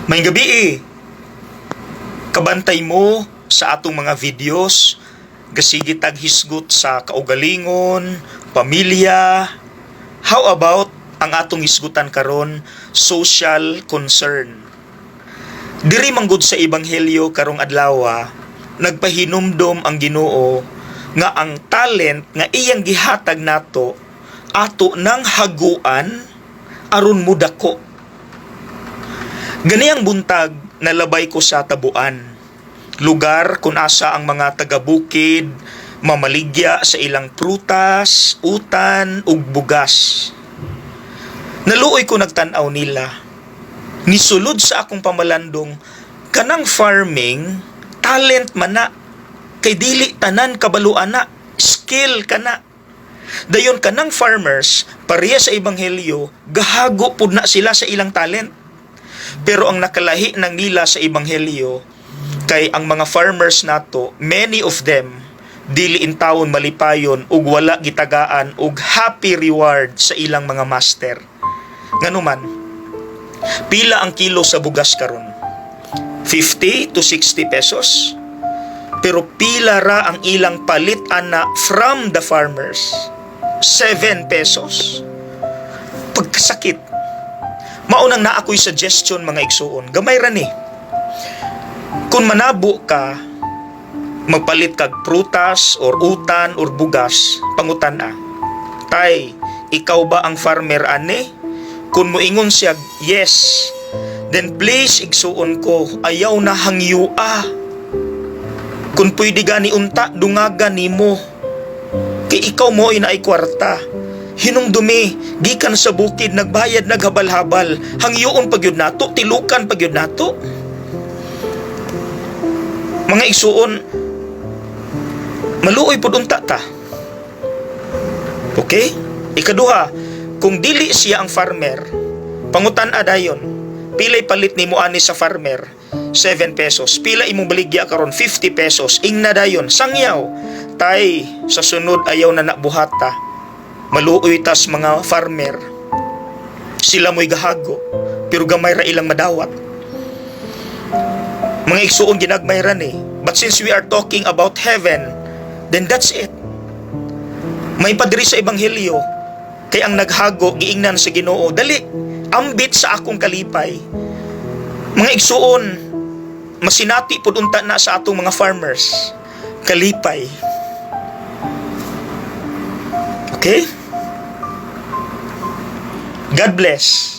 Maayong gabii. Kabantay mo sa atong mga videos, gasige tag hisgot sa kaugalingon, pamilya. How about ang atong hisgutan karon, social concern? Diri manggod sa Ebanghelyo karong adlaw, nagpahinumdom ang Ginoo nga ang talent nga iyang gihatag nato, ato nang haguan aron mudako. Ganiyang buntag, nalabay ko sa Tabuan, lugar kung asa ang mga taga-bukid mamaligya sa ilang prutas, utan ug bugas. Naluoy ko nagtan-aw nila. Nisulod sa akong pamalandong, kanang farming, talent man na. Kay dili tanan kabalo ana, skill kana. Dayon kanang farmers, pareha sa Ebanghelyo, gahago pud na sila sa ilang talent. Pero ang nakalahi ng nila sa Ebanghelyo, kay ang mga farmers nato, many of them, dili intawon malipayon ug wala gitagaan og happy reward sa ilang mga master. Nganuman, pila ang kilo sa bugas karon? 50 to 60 pesos. Pero pila ra ang ilang palit ana from the farmers? 7 pesos. Pagkasakit. Maunang naa ko'y suggestion, mga igsuon. Gamay ra ni. Kung manabo ka, magpalit kag prutas or utan or bugas, pangutan-a. "Tay, ikaw ba ang farmer ane?" Kung moingon siya, "Yes," then please, igsuon ko, ayaw na hangyua. Kung pwede gani unta, dungaga nimo. Kay ikaw mo ay naay kwarta. Hinumdumi, gikan sa bukid, nagbayad, naghabal-habal. Hangyoon pa gyud nato, tilukan pa gyud nato. Mga igsuon, maluoy pud unta ta. Okay? Ikaduha, kung dili siya ang farmer, pangutan-a dayon, "Pilay palit nimo ani sa farmer?" "7 pesos." "Pila imong baligya karon?" "50 pesos." Ingna dayon, sangyaw. "Tay, sa sunod ayaw na nabuhata. Maluoy tas mga farmer. Sila mo'y gahago, pero gamay ra ilang madawat." Mga igsuon, ginagmay ra ni. But since we are talking about heaven, then that's it. May padiri sa Ebanghelyo, kay ang naghago giingnan sa Ginoo, "Dali, ambit sa akong kalipay." Mga igsuon, masinati pud unta na sa atong mga farmers. Kalipay. Okay? God bless.